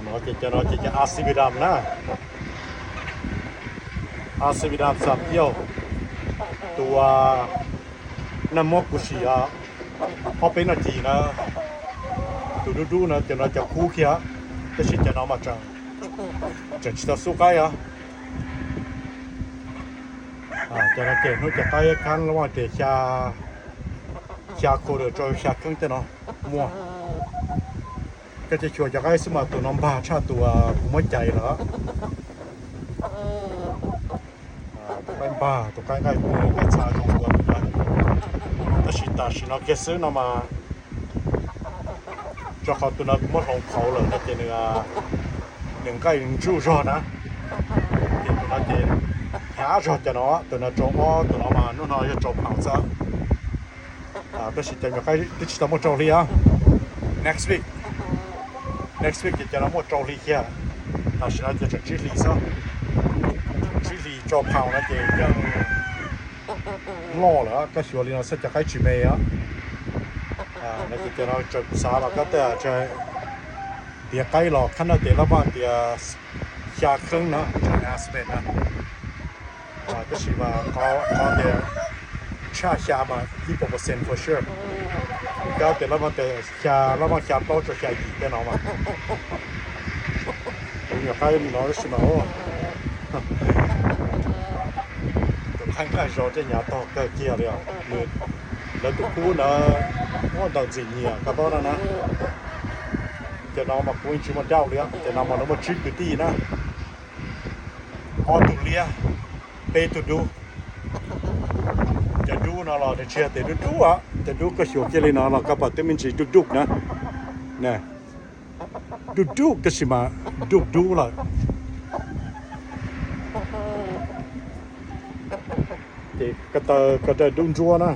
Nó, cho, cho nó, cho, cho Asividam na. Asividam sap iêu. Tua năm mốt của chị, à, họ bên nó chỉ nó. Tụi đu đu nó, cho nó cho khu kia. Cái shit cho nó mà chẳng. Chẳng chỉ tao xúc cái á. À, cho nó kể nó cho cái khăn nó mà để xa, xa khu được cho xa cứng cho nó. Mua. ກໍຈະຊົວຈະໄດ້ສະມາໂຕນ້ອງບາຊາຕົວຫົວໃຈລະ ອາ ໂຕໄກ່ບາ ໂຕໄກ່ໄກ່ໂຕໄກ່ຊາຕົວ ຕາຊິຕາຊິເນາະ ເກຊືນອກມາ ຈອກເຂົາໂຕນັ້ນໝົດຂອງເຂົາເລີຍ ນະເກເນາະ ໜຶ່ງໄກ່ໜຶ່ງຈູ້ຊໍນະ ເກໂຕນັ້ນເກ ຫາຊໍຈະເນາະ ໂຕນັ້ນຈອກອອກ ໂຕນັ້ນມາ ໂນ້ນເຮົາຈະຈອກເຂົາຊະ. ອາ ແຕ່ຊິຈະມີໃກ້ ແຕ່ຊິຕ້ອງໝົດເຈົ້າເລີຍ next week next week ຈະ ຈະນຳໝົດເຈົ້າເລີຍ ອາ ຊິນາຈະ ຈະຈິລີຊະ ຈິລີເຈົ້າເຜົ່ານະ ຈະຍັງລໍລະ ກະຊິວລີນາ ສະຈະໄກຈິເມອະ ອາ ນະ ຈະ ຈະ ນາ ຈະສາລະ ກະແຕ່ ຈະ ເດຍໄກລໍ ຄັນນະ ເດຍລະບານ ເດຍ ຊາເຄິ່ງເນາະ ຈາກອາສເບນນະ ອາ ກໍຊິວ່າ ເຂົາ ເຂົາເດ ຊາ ຊາມາ ຮ້ອຍເປີເຊັນ for sure ກໍເດລະມາເຕ ຊາລະມາຊາໂຕຈະຊາອີກແນ່ນອນວ່າ ຢູ່ໃກ້ເນາະ ຊິມາ ໂອ້ ຕົວຂ້າງໆ ຈອດຈະຫຍາຕໍ່ເກີກຽເລີຍ ມື ແລ້ວຕົວຄູນະ ໂອ້ ດອກຈິເນຍ ກະບໍ່ນະນະ ຈະນອນມາຄຸຍຊິມາເຈົ້າເລີຍ ຈະນອນມາລະມາຊິກກະຕີນະ Otulia, pe tudu. Tudu na la de chia te tudu a. Tudu ka sio kele na la ka pa te min si duduk na. Na. Duduk ka sima dudu la. Te kata kata dunjua na.